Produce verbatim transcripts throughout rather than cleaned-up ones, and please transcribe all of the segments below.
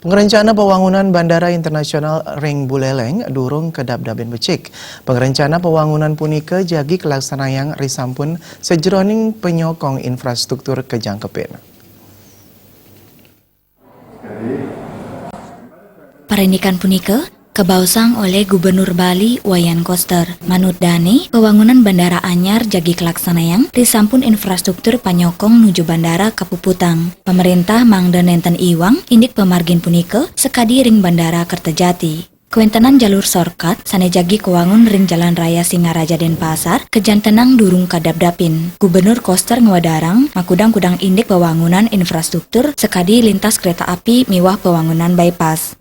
Pangerencana pawangunan Bandara Internasional ring Buleleng durung kadabdabin becik. Pangerencana pawangunan punika jagi kalaksanayang risampun sajroning panyokong infrastruktur kajangkepin. Parindikan punika kabaosang olih Gubernur Bali Wayan Koster. Manut dane, pawangunan bandara anyar jagi kalaksanayang risampun infrastruktur panyokong nuju bandara kapuputang. Pamerintah mangda nenten iwang indik pamargin punika sakadi ring Bandara Kertajati. Kawentenan jalur sorkat sane jagi kawangun ring Jalan Raya Singaraja Denpasar kajantenang durung kadabdabin. Gubernur Koster ngwedarang makudang-kudang indik pawangunan infrastruktur sakadi lintas kereta api miwah pawangunan bypass.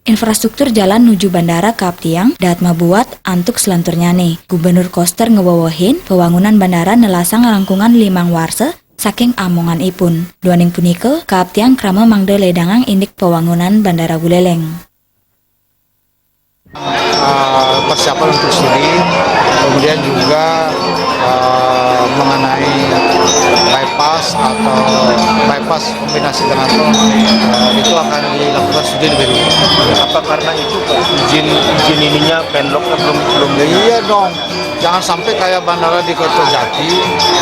Infrastruktur jalan nuju bandara kaaptiang dahat mabuat antuk salanturnyane. Gubernur Koster ngwewehin pawangunan bandara nelasang langkungan limang warsa saking amonganipun. Duaning punika, kaaptiang krama mangda ledangang indik pawangunan Bandara Buleleng. Uh, persiapan untuk studi, kemudian juga uh, mengenai bypass atau bypass kombinasi dengan tol uh, itu akan dilakukan studi lebih dulu. Apa karena itu Pak, izin izin ininya penloknya belum belum? Ya, iya dong. Jangan sampai kayak bandara di Kertajati,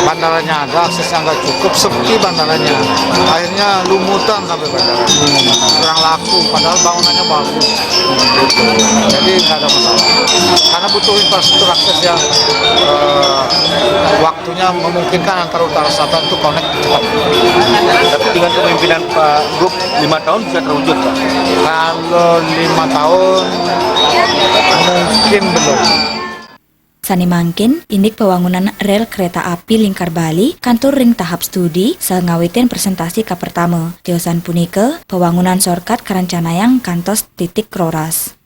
bandaranya ada, aksesnya nggak cukup, sepi bandaranya. Akhirnya lumutan sampai bandara. Kurang laku, padahal bangunannya bagus. Jadi nggak ada masalah. Karena butuh infrastruktur akses yang eh, waktunya memungkinkan antara utara selatan itu connect cepat. Tapi dengan kepemimpinan Pak Gub, lima tahun bisa terwujud, Pak? Kalau lima tahun mungkin belum. Sane mangkin, indik pawangunan rel kereta api lingkar Bali kantur ring tahap studi saha ngawitin presentasi kapertama. Tiosan punika, pawangunan sorkat karencanayang kantos titik roras.